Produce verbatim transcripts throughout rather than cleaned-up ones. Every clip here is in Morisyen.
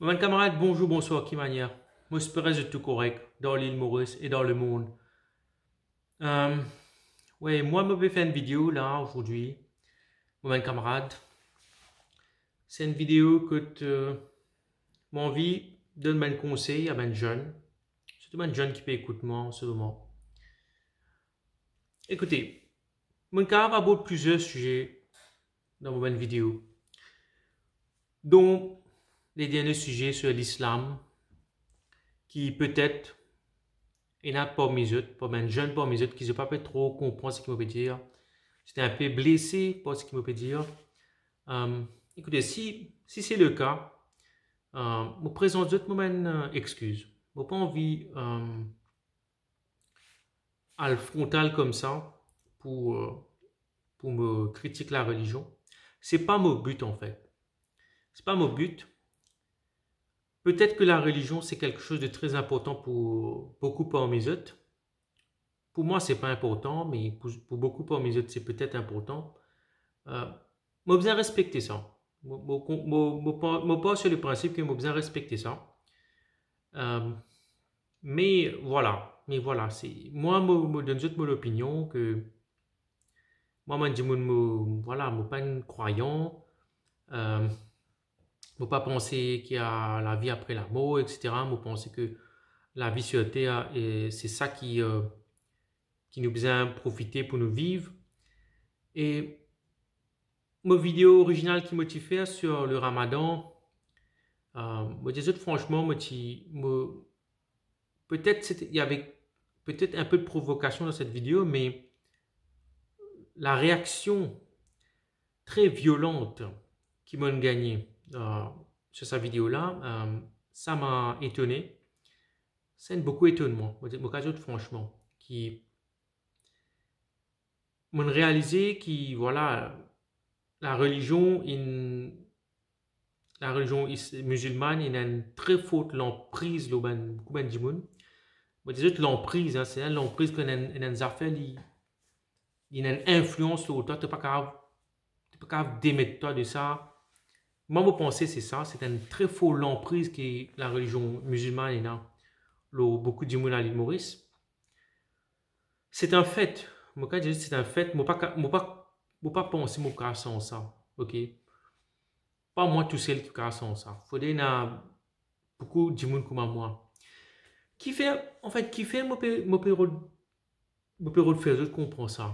Mo bann kamarad, bonzour, bonswar, ki manier? Mo espere zot tou korek dan Lil Moris e dan lemond. Euh, we, mwa, mo pe fer enn video la ozordi, mo bann kamarad. Se enn video kot, euh, mo anvi donn bann konsey a bann zenn, sirtou bann zenn ki pe ekout mwa an se moman. Ekoute, mo kapav abord plizier size dan mo bann video, dont le dernie size sir lislam, ki petet ena parmi zot, parmi bann zenn parmi zot, ki zot pa pe tro konpran seki mo pe dir, zot ete inpe blese par seki mo pe dir. Euh, ekoute, si, si se le ka, euh, mo prezant zot mo bann, euh, exkiz. Mo pa anvi, euh, al frontal koumsa pou, euh, pou mo kritik larelizion. Se pa mo bit, anfet. Se pa mo bit. Petet ki larelizion, se kiksoz de tre inportan pou boukou parmi zot. Pou mwa, se pa inportan, me pou, pou boukou parmi zot, se petet inportan. Euh, mo bizin respekte sa. Mo, mo, mo, mo par, mo par sir le prinsip ki mo bizin respekte sa. Euh, me vwala, me vwala, se, mwa, mo, mo donn zot mo lopinion ki mwa, mo enn dimoun, mo, vwala, mo pa enn krwayan, euh, mo pa panse ki ena lavi apre lamor, et cetera. Mo panse ki lavi sir later, e se sa ki, euh, ki nou bizin profite pou nou viv. E mo video orizinal ki mo ti fer sir le Ramadan, euh, mo dir zot fransman, mo ti, mo, petet sete, ena petet inpe de provokasion dan set video, me lareaksion tre violan ki mo'nn gagne, euh, sir sa video la, euh, sa m'a etone. Sa inn boukou etonn mwa, mo, mo kapav dir fransman, ki mo'nn realize ki, vwala, larelizion inn, larelizion is-, mizilmann inn ena enn tre for lanpriz lor bann, boukou bann dimoun. Mo dir zot lanpriz, hein, se enn lanpriz ki ena enn, ena enn zafer, li, li ena enn inflians lor twa, to pa kapav, to pa kapav demet twa de sa. Mwa, mo panse se sa, se enn tre for lanpriz ki larelizion mizilmann ena lor boukou dimoun a Lil Moris. Se enn fet, mo kapav dir se enn fet, mo pa ka-, mo pa, mo pa panse mo kapav sanz sa, ok? Pa mwa tousel ki kapav sanz sa. Fode ena boukou dimoun kouma mwa. Kifer, anfet, kifer mo pe, mo pe rod-, mo pe rod fer zot konpran sa.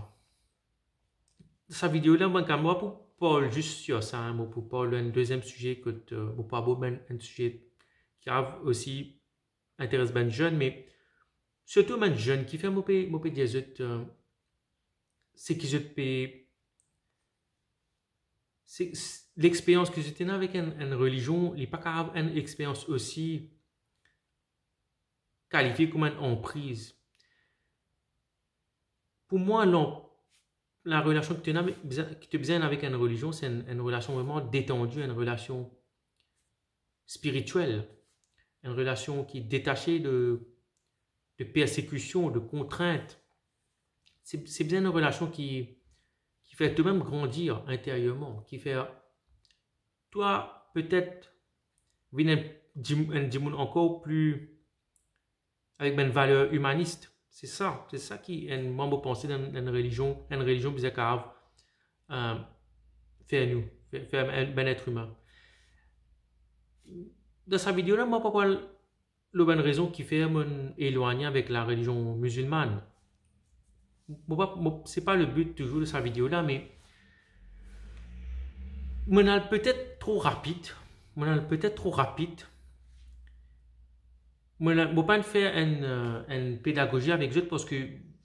Sa video la, mo kapav, mo pa pou parl zis sir sa, hein, mo pou parl enn deziem size kot, euh, mo pou abord enn, enn size ki kapav osi interes bann zenn, me sirtou bann zenn, kifer mo pe, mo pe dir zot, euh, seki zot pe, se, se, lexperyans ki zot ena avek enn, enn relizion, li pa kapav enn experyans osi kalifie kouma enn anpriz. Pou mwa, lan-, larelasion ki to ena, ki to bizin avek enn relizion, se enn, enn relasion vreman detandi, enn relasion spiritiel, enn relasion ki detase de, de persekision, de kontrint. Se, se bizin enn relasion ki, ki fer twa mem grandir interierman, ki fer twa petet vinn enn dim-, enn dimoun ankor pli avek bann valer imanis. Se sa, se sa ki enn, mwa, mo panse dan enn relizion, enn relizion bizin kapav, euh, fer nou, fer, fer enn, bann et imin. Dan sa video la, mo pa pou al lor bann rezon kifer mo'nn elwagne avek larelizion mizilmann. Mo pa, mo, se pa le bi touzour de sa video la, me mo'nn al petet tro rapid. Mo'nn al petet tro rapid. Mo'nn al, mo pa'nn fer enn, euh, enn pedagozi avek zot parski,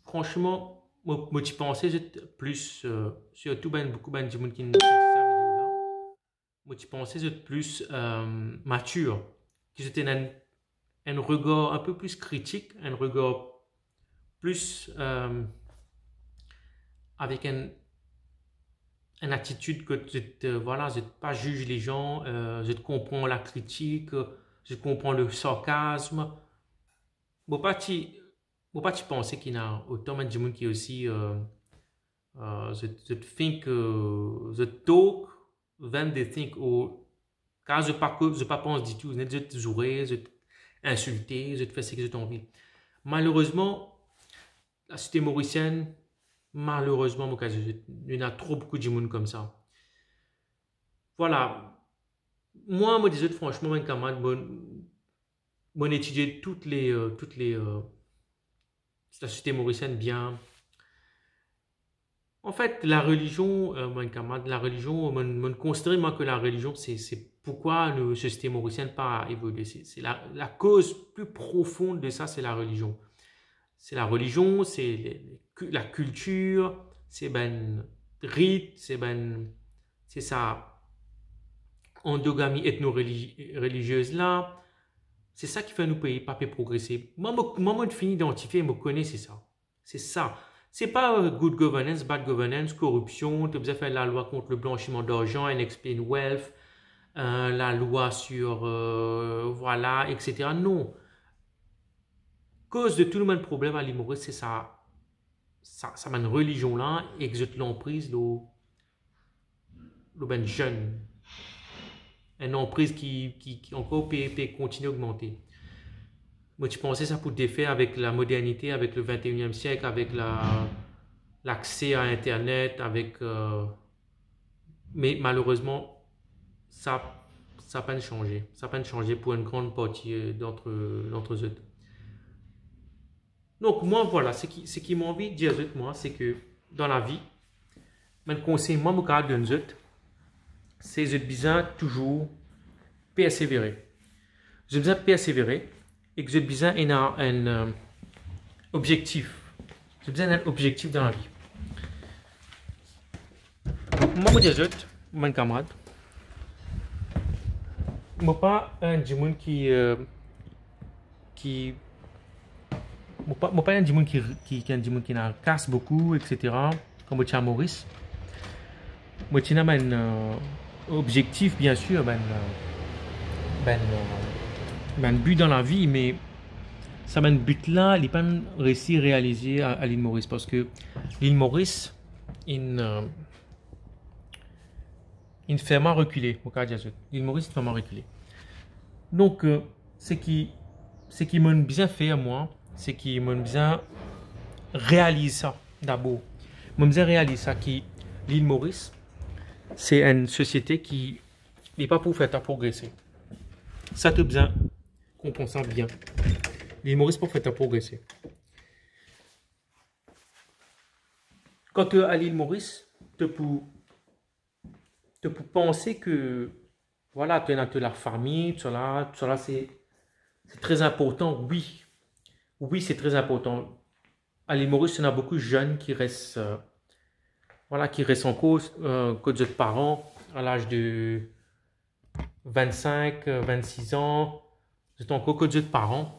fransman, mo, mo ti panse zot plis, euh, sirtou bann, boukou bann dimoun ki inn gete sa video la, mo ti panse zot plis, euh, matir, ki zot ena enn, enn regar enn pe plis kritik, enn regar plis, euh, avek enn, enn atitid kot zot, euh, vwala, zot pa ziz lezan, euh, zot konpran lakritik, zot konpran le sarkasm. Mo pa ti, mo pa ti panse ki ena otan bann dimoun ki osi, euh, euh, zot, zot think, euh, zot talk, then they think, or Kar zot pa ko-, zot pa pans ditou, net zot zoure, zot insilte, zot fer seki zot anvi. Malerezman, lasosiete morisienn, malerezman, mo kapav dir zot, ena tro boukou dimoun koumsa. Vwala. Mwa, mo dir zot fransman, bann kamarad, mo, mo etidie tout le, euh, tout le, euh, lasosiete morisienn bien. Anfet, larelizion, euh, bann kamarad, larelizion, mo, mo konsidere mwa ki larelizion, se, se poukwa nou, sosiete morisienn pa evolie. Se, se la, lakoz pli profon de sa, se larelizion. Se larelizion, se le, le ki-, lakiltir, se bann rit, se bann, se sa andogami etno-reliziez la. Se sa ki fer nou pei pa pe progrese. Mwa, mo, mwa, mo finn idantifie, mo kone se sa. Se sa. Se pa, euh, good governance, bad governance, koripsion, to bizin fer lalwa kont le blanchiman darzan, unexplained wealth, euh, lalwa sur, euh, vwala, et cetera. Non. Koz de tou nou bann problem a Lil Moris, se sa, sa, sa bann relizion la, ek zot lanpriz lor, lor bann zenn. Enn lanpriz ki, ki, ki ankor pe, pe kontinie ogmante. Mo ti panse sa pou defer avek lamodernite, avek le vingt et unième siècle, avek la, lakse a Internet, avek, euh, me malerezman, sa, sa pa'nn sanze. Sa pa'nn sanze pou enn gran parti, euh, d'antre, d'antre zot. Donk, mwa, vwala, seki, seki mo anvi dir zot, mwa, se ke dan lavi, bann konsey mwa, mo kapav donn zot, se zot bizin touzour persevere. Zot bizin persevere ek zot bizin ena enn, euh, obzektif. Zot bizin ena enn obzektif dan lavi. Mwa, mo dir zot, bann kamarad, mo pa enn dimoun ki, euh, ki, mo pa, mo pa enn dimoun ki, ki, ki enn dimoun ki ena kas boukou, et cetera, kouma mo ti a Moris. Mo ti ena bann, euh, obzektif, bien sir, bann, euh, bann, euh, bann bi dan lavi, me sa bann bi la, li pa'nn resi realize a, a Lil Moris, parski Lil Moris, inn, euh, inn fer mwa rekile, mo kapav dir zot. Lil Moris inn fer mwa rekile. Donk, euh, seki, seki mo'nn bizin fer, mwa, seki mo'nn bizin realiz sa dabor. Mo'nn bizin realiz sa ki Lil Moris, se enn sosiete ki, li pa pou fer twa progrese. Sa to bizin konpran sa bien. Lil Moris pou fer twa progrese. Kan to a Lil Moris, to pou, to pou panse ke, vwala, to ena to lafami, tousala, tousala, se, se tre inportan, wi. Wi, se tre inportan. A Lil Moris, ena boukou zenn ki res, euh, vwala, ki res ankor, euh, kot zot paran, a laz de vinn-sink, euh, vinn-sis an, zot ankor kot zot paran,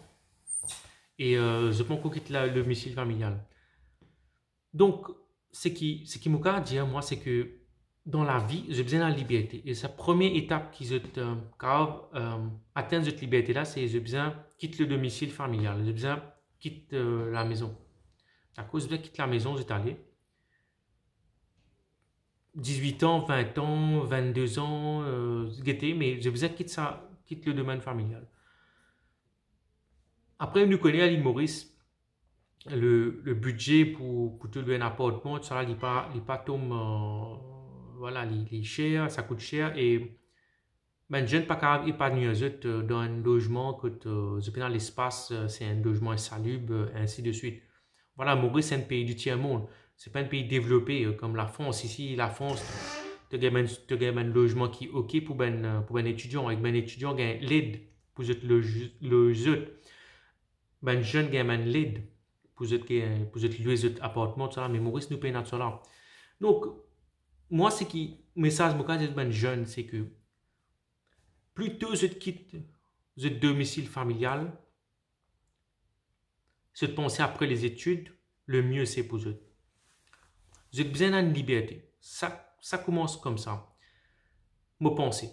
e, euh, zot pa ankor kit la, le domisil familial. Donk, seki, seki mo kapav dir, mwa, se ke dan lavi, zot bizin ena liberte. E sa premie etap ki zot, euh, kapav, euh, atenn zot liberte la, se zot bizin kit le domisil familial, zot bizin kit, euh, lamezon. Dakor? Zot bizin kit lamezon, zot ale. Dizwit an, vin an, vinn-de an, euh, gete, me zot bizin kit sa, kit le domenn familial. Apre, nou kone a Lil Moris, le, le bidze pou, pou to lwe enn apartman, tousala, li pa, li pa tom, euh, vwala, li, li ser, sa kout ser, e bann zenn pa kapav epanwi zot, euh, dan enn lozman kot, euh, zot pena lespas, euh, se enn lozman insalib, euh, ainsi de suite. Vwala, Moris se enn pei di tier mond, se pa enn pei devlope, euh, kom Lafrans. Isi, Lafrans, to gagn bann, to gagn bann lozman ki ok pou bann, euh, pou bann etidian, ek bann etidian gagn led pou zot loz, loz zot. Bann zenn gagn bann led pou zot gagn, pou zot lwe zot apartman, tousala, me Moris, nou pena tousala. Donk, mwa, seki, mesaz mo kapav dir bann zenn, se ke plito zot kit zot domisil familial, zot panse apre lezetid, le mie se pou zot. Zot bizin ena enn liberte. Sa, sa koumans koumsa. Mo panse.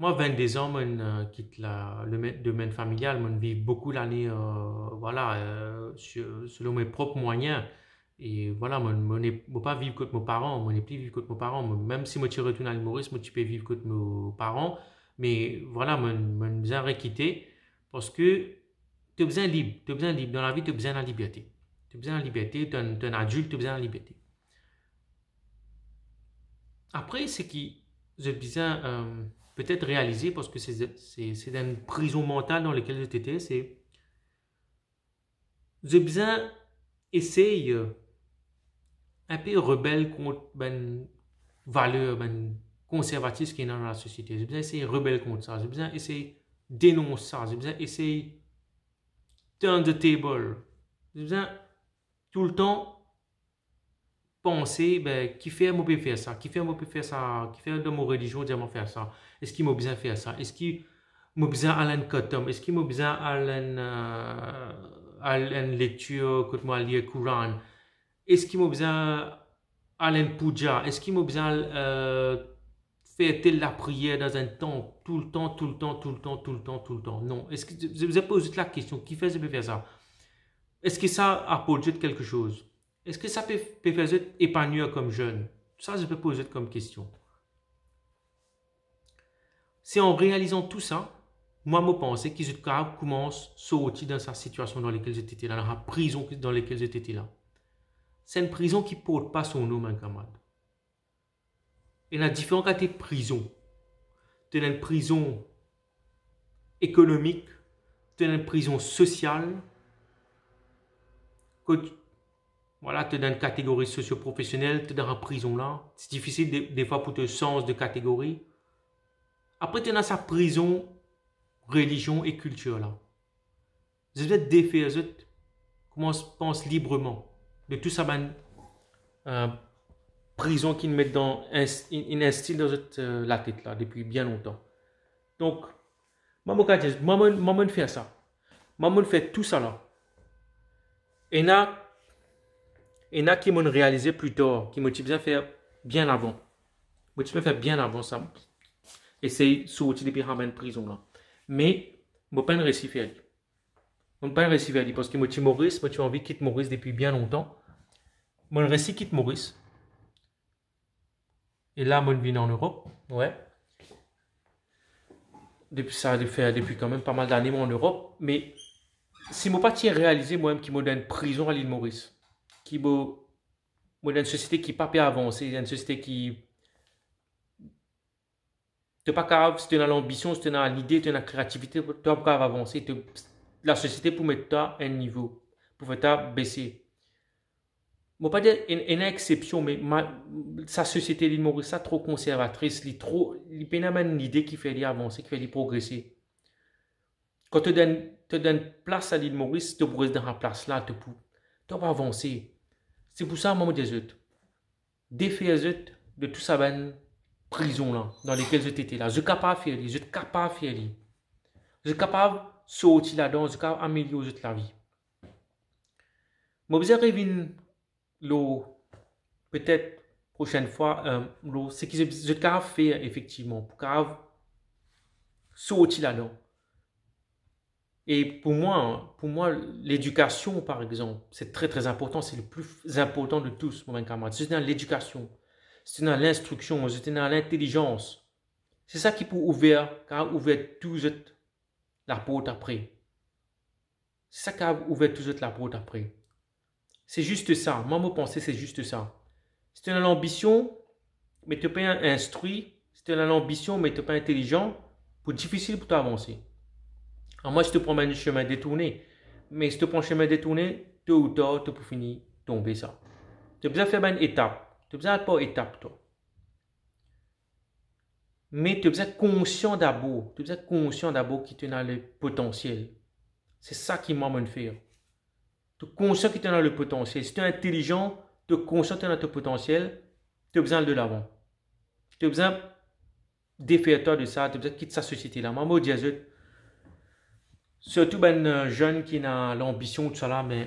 Mwa, vinn-de an, mo'nn, euh, kit la, le me-, domenn familial, mo'nn viv boukou lane, euh, vwala, euh, se-, selon mo prop mwayin. E vwala, mo, mo ne, mo pa viv kot mo paran, mo nepli viv kot mo paran. Mo, mem si mo ti retourn a Lil Moris, mo ti pe viv kot mo paran. Me vwala, mo, mo bizin rekite, parski to bizin lib, to bizin lib. Dan lavi, to bizin laliberte. To bizin laliberte, to enn, to enn adilt, to bizin laliberte. Apre, seki zot bizin, euh, petet realize, parski se, se, se enn prizon mantal dan lekel zot ete, se zot bizin esey, euh, inpe rebel kont bann valer, bann konservatis ki ena dan lasosiete. Zot bizin esey rebel kont sa. Zot bizin esey denons sa. Zot bizin esey turn the table. Zot bizin toultan panse, be, kifer mo pe fer sa? Kifer mo pe fer sa? Kifer dan mo relizion dir mwa fer sa? Eski mo bizin fer sa? Eski mo bizin al enn khatam? Eski mo bizin al enn, euh, al enn lektir kot mo al lir Koran? Eski mo bizin al enn puja? Eski mo bizin al, euh, fer tel lapriyer dan enn tanp? Toultan, toultan, toultan, toultan, toultan. Non. Eski zot, zot poz zot lakestion, kifer zot pe fer sa? Eski sa aport zot kelke soz? Eski sa pe, pe fer zot epanouir kom zenn? Sa zot pe poz zot kom kestion. Se an realizan tou sa, mwa mo panse ki zot kapav koumans sorti dan sa sitiasion dan lekel zot ete la, dan sa prizon ki, dan lekel zot ete la. Se enn prizon ki port pa so nom, enn kamarad. Ena diferan kalite prizon. To ena enn prizon ekonomik, to ena enn prizon sosial, kot, vwala, to dan enn kategori sosio-profesionel, to dan sa prizon la, se difisil de, defwa pou to sanz de kategori. Apre, to ena sa prizon relizion e kiltir la. Zot bizin defer zot, koumans pans libreman de tou sa bann, euh, prizon ki inn met dan, ins-, inn, inn instil dan zot, euh, latet la depi bien lontan. Donk, mwa mo kapav dir, mwa mo, mwa mo fer sa. Mwa mo fer tou sa la. Ena, ena ki mo realize pli tar, ki mo ti bizin fer bien avan. Mo ti bizin fer bien avan sa. Esey sorti depi sa bann prizon la. Me, mo pa'nn resi fer li. Mo pa'nn resi fer li, parski mo ti Moris, mo ti anvi kit Moris depi bien lontan. Mo resi kit Moris. E la, mo vinn an Erop, wi. Depi sa, de fer, depi kanmem pa mal dane mo an Erop, me si mo pa ti realize mwa ki mo dan enn prizon a Lil Moris, ki mo, mo dan enn sosiete ki pa pe avanse, enn sosiete ki, to pa kapav, si to ena lanbision, si to ena lide, to ena kreativite, to pa kapav avanse, to, lasosiete pou met twa enn nivo, pou fer twa bese. Mo pa dir en-, ena exsepsion, me ma-, sa sosiete Lil Moris la tro konservatris, li tro, li pena bann lide ki fer li avanse, ki fer li progrese. Kan to dan, to dan plas a Lil Moris, to pou res dan sa plas la, to pou, to pa avanse. Se pou sa, mwa, mo dir zot, defer zot de tou sa bann prizon la, dan lekel zot ete la. Zot kapav fer li, zot kapav fer li. Zot kapav sorti ladan, zot kapav amelior zot lavi. Mo bizin revinn lor, petet prosenn fwa, euh, lor seki zot, zot kapav fer efektivman, pou kapav sorti ladan. E pou mwa, pou mwa, ledikasion, par exanp, se tre, tre inportan, se le pli inportan de tous, mo bann kamarad. Si to ena ledikasion, si to ena linstriksion, si to ena lintelijans, se sa ki pou ouver, kapav ouver tou zot laport apre. Se sa ki kapav ouver tou zot laport apre. Se zis sa. Mwa, mo panse se zis sa. Si to ena lanbision, me to pa instri, si to ena lanbision, me to pa intelisan, pou difisil pou to avanse. Amwin si to pran bann semin detourne. Me si to pran semin detourne, to ou tar, to pou fini tonbe sa. To bizin fer bann etap. To bizin al par etap, to. Me to bizin konsian dabor, to bizin konsian dabor ki to ena le potansiel. Se sa ki mwa, mo fer. To konsian ki to ena le potansiel. Si to intelisan, to konsian to ena to potansiel, to bizin al delavan. To bizin defer twa de sa, to bizin kit sa sosiete la. Mwa, mo dir zot, sirtou bann, euh, zenn ki ena lanbision, tousala, me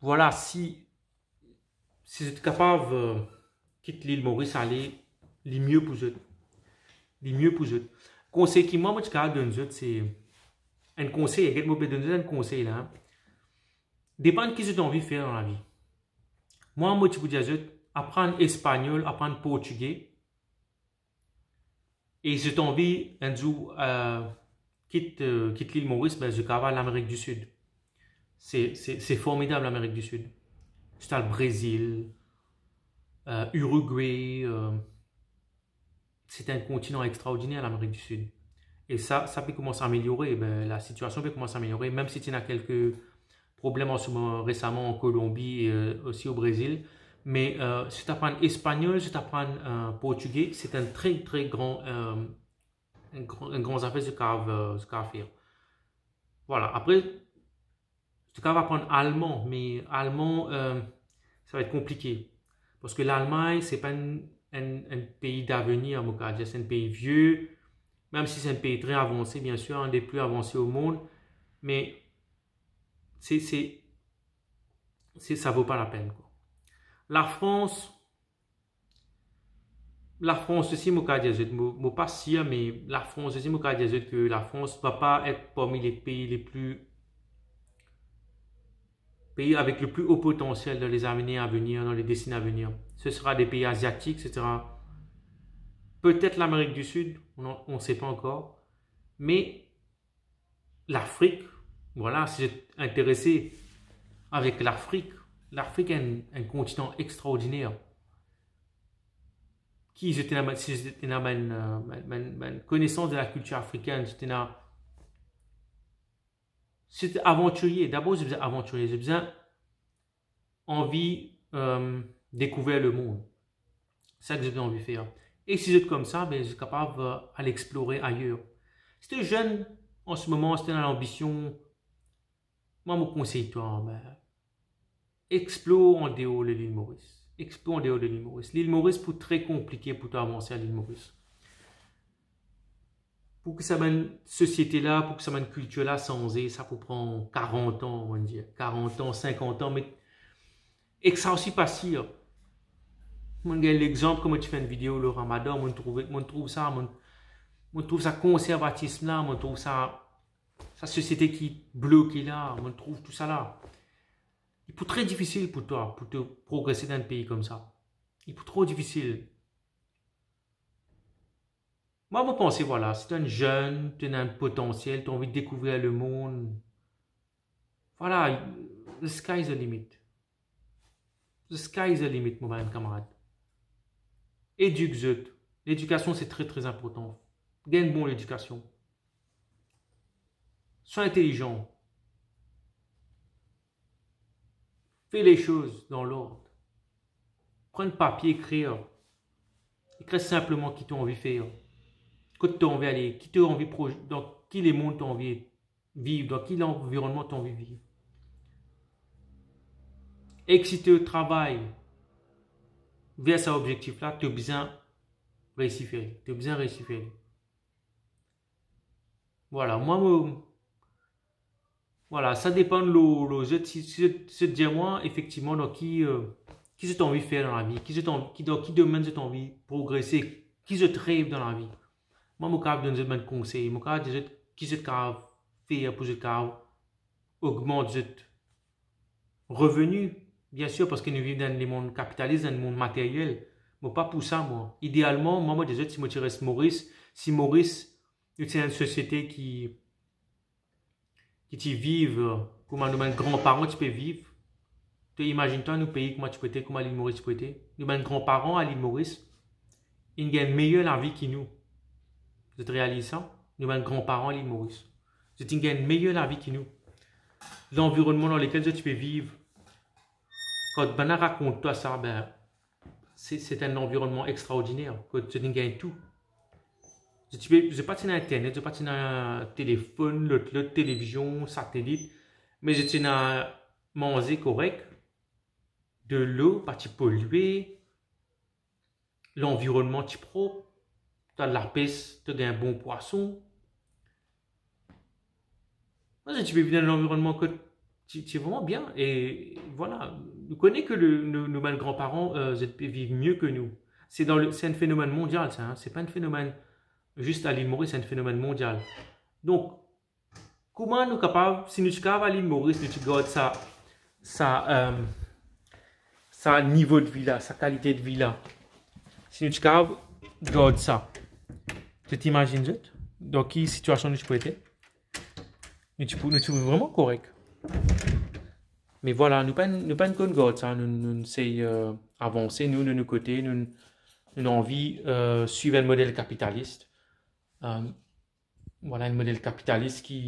vwala, si, si zot kapav, euh, kit Lil Moris ale, li mie pou zot. Li mie pou zot. Konsey ki mwa, mo ti kapav donn zot, se enn konsey, get, mo pe donn zot enn konsey la. Depann ki zot anvi fer dan lavi. Mwa, mo ti pou dir zot, aprann espanyol, aprann portige. E si zot anvi enn zour, euh, kit, euh, kit Lil Moris, be, zot kapav al Lamerik di Sid. Se, se, se formidab, Lamerik di Sid. Zot al Brezil, euh, Irigwe, euh, se enn kontinan extraordiner, Lamerik di Sid. E sa, sa pe koumans ameliore, be, lasitiasion pe koumans ameliore, mem si ti ena kelke problem an se moman, resaman an Kolonbi e, euh, osi o Brezil. Me, euh, si zot aprann espanyol, si zot aprann, euh, portige, se enn tre, tre gran, euh, enn gran, enn gran zafer zot kapav, euh, zot kapav fer. Vwala, apre, zot kapav aprann alman, me alman, euh, sa va et konplike. Parski Lalmagn, se pa enn, enn, enn pei davenir, mo kapav dir, se enn pei vie, mem si se enn pei tre avanse, biensir, enn de pli avanse o mond, me se, se, se, sa vo pa lapenn, kwa. Lafrans, Lafrans osi, mo kapav dir zot, mo, mo pa sir, me Lafrans osi, mo kapav dir zot ke Lafrans va pa et parmi le pei le pli, pei avek le pli o potansiel dan lezane a venir, dan le deseni a venir. Ce sera des pays asiatiques, et cetera. Petet Lamerik di Sid, on, on sait pas encore. Me Lafrik, vwala, si zot interese avek Lafrik, Lafrik enn, enn kontinan extraordiner. Ki zot ena, si zot ena bann, euh, bann, bann, bann konesans de la kiltir afrikenn, zot ena, si zot avantirie, dabor zot bizin avantirie, zot bizin anvi, euh, dekouver lemond. Sa ki zot anvi fer. E si zot koumsa, be, zot kapav, euh, al explore ayer. Si to zenn an se moman, si to ena lanbision, mwa, mo konsey twa, be, explore an deor de Lil Moris. Explore an deor de Lil Moris. Lil Moris pou tre konplike pou to avanse a Lil Moris. Pou ki sa bann sosiete la, pou ki sa bann kiltir la sanze, sa pou pran karant an, on va dir. Karant an, sinkant an, me, ek sa osi pa sir. Mo gagn lexanp, kouma ti fer enn video lor Ramadan, mo trouve, mo trouv sa, mo, mo trouv sa konservatism la, mo trouv sa, sa sosiete ki bloke la, mo trouv tousala. Li pou tre difisil pou twa, pou to progrese dan enn pei koumsa. Li pou tro difisil. Mwa, mo panse, vwala, si to enn zenn, to ena enn potansiel, to anvi dekouvrir lemond, vwala, the sky is the limit. The sky is the limit, mo bann kamarad. Edik zot. Ledikasion, se tre, tre inportan. Gagn bon ledikasion. Swa intelizan. Fer le soz dan lord. Pran papie, ekrir. Ekrir sinpleman ki to anvi fer. Kot to anvi ale, ki to anvi proj-, dan ki lemond to anvi viv, dan ki lanvironnman to anvi viv. Ek si to travay ver sa obzektif la, to bizin reysi fer li. To bizin reysi fer li. Vwala, mwa, mo, vwala, sa depann lor, lor zot, si, si zot, si zot dir mwa, efektivman, dan ki, euh, ki zot anvi fer dan lavi, ki zot an-, ki, dan ki domenn zot anvi progrese, ki zot rev dan lavi. Mwa, mo kapav donn zot bann konsey, mo kapav dir zot ki zot kapav fer pou zot kapav ogmant zot reveni, biensir, parski nou viv dan lemond kapitalis, dan lemond materyel. Mo pa pou sa, mwa. Idealman, mwa, mo dir zot, si mo ti res Moris, si Moris, nou ti enn sosiete ki, ki ti viv, euh, kouma nou bann granparan ti pe viv. To imazinn twa nou pei kouma ti pou ete, kouma Lil Moris ti pou ete. Nou bann granparan a Lil Moris, inn gagn meyer lavi ki nou. Zot realiz sa? Nou bann granparan Lil Moris, zot inn gagn meyer lavi ki nou. Lanvironnman dan lekel zot ti pe viv, kan bann-la rakont twa sa, be, se, se enn lanvironnman extraordiner, kot zot inn gagn tou. Zot ti pe, zot pa ti ena internet, zot pa ti ena telefonn, lot, lot, televizion, satelit, me zot ti ena manze korek, delo pa ti polie, lanvironnman ti prop, to al lapes, to gagn bon pwason. Mwa, zot ti pe viv dan lanvironnman kot ti, ti vreman bien. E vwala, nou kone ke le, nou, nou bann granparan, euh, zot pe viv mie ke nou. Se dan le, se enn fenomenn mondial, sa, hein. Se pa enn fenomenn zis a Lil Moris, se enn fenomenn mondial. Donk, kouma nou kapav, si nou ti kapav a Lil Moris, nou ti gard sa, sa, euh, sa nivo de vi la, sa kalite de vi la, si nou ti kapav gard sa, Zot imazinn zot dan ki sitiasion nou ti pou ete? Nou ti pou, nou ti pou vreman korek. Me vwala, nou pa, nou pa konn gard sa, nou, nou sey, euh, avanse, nou, de nou kote, nou, nou anvi, euh, swiv enn model kapitalis. Euh, vwala, enn model kapitalis ki,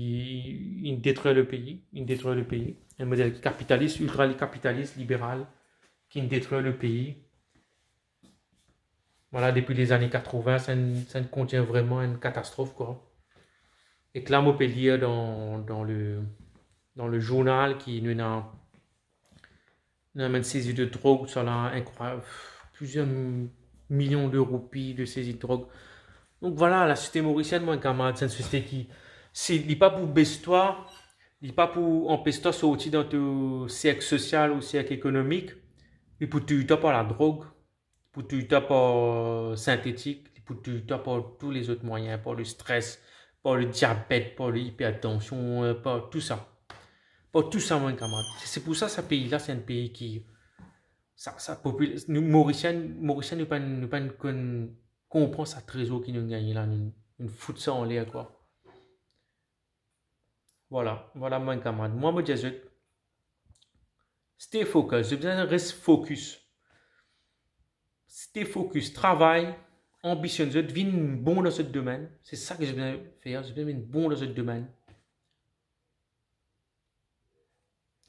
ki detrir le pei, ki detrir le pei. Enn model kapitalis, iltra kapitalis, liberal, ki detrir le pei. Vwala, depi lezane katrovin, sa enn, sa enn kontinn vreman enn katastrof, kwa. Ek la, mo pe lir dan, dan le, dan le zournal ki nou ena, nou ena enn sezi de drog, sa la, inkrwayab, plizier milion de roupi de sezi de drog. Donk vwala, lasosiete morisienn, mwa, kamarad, se enn sosiete ki, se, li pa pou bes twa, li pa pou anpes twa sorti dan to serk sosial ou serk ekonomik, li pou touy twa par ladrog, pou touy twa par, euh, sintetik, li pou touy twa par tou lezot mwayin, par le stres, par le diabet, par le ipertansion, euh, par tou sa. Par tou sa, mwa, kamarad. Se, se pou sa, sa pei la, se enn pei ki, sa, sa popil-, nou, Morisien, Morisien, nou pa, nou pa konn konpran sa trezor ki nou gagne la, nou, nou fout sa anler, kwa. Vwala, vwala, mwa, kamarad. Mwa, mo dir zot, stay focus. Zot bizin res focus. Stay focus, travay, anbisionn zot, vinn bon dan zot domenn. Se sa ki zot bizin fer, zot bizin vinn bon dan zot domenn.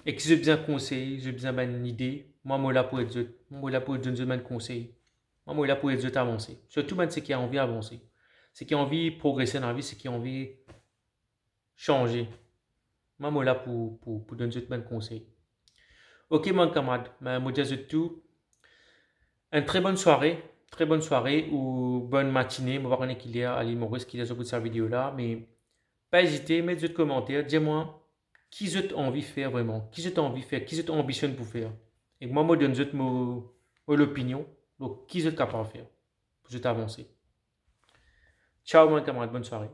Ek si zot bizin konsey, zot bizin bann ide, mwa, mo la pou ed zot. Mo la pou donn zot bann konsey. Mwa, mo la pou ed zot avanse. Sirtou bann seki anvi avanse. Seki anvi progrese dan lavi, seki anvi sanze. Mwa, mo la pou, pou, pou donn zot bann konsey. Ok, bann kamarad, me mo dir zot tou, enn tre bonn sware, tre bonn sware ou bonn matine, mo pa kone ki ler a Lil Moris, ki ler zot ekout sa video la, me pa ezite, met zot komanter, dir mwa ki zot anvi fer vreman, ki zot anvi fer, ki zot anbisionn pou fer. Ek mwa, mo donn zot mo, mo lopinion, donk ki zot kapav fer pou zot avanse. Ciao, bann kamarad, bonn sware.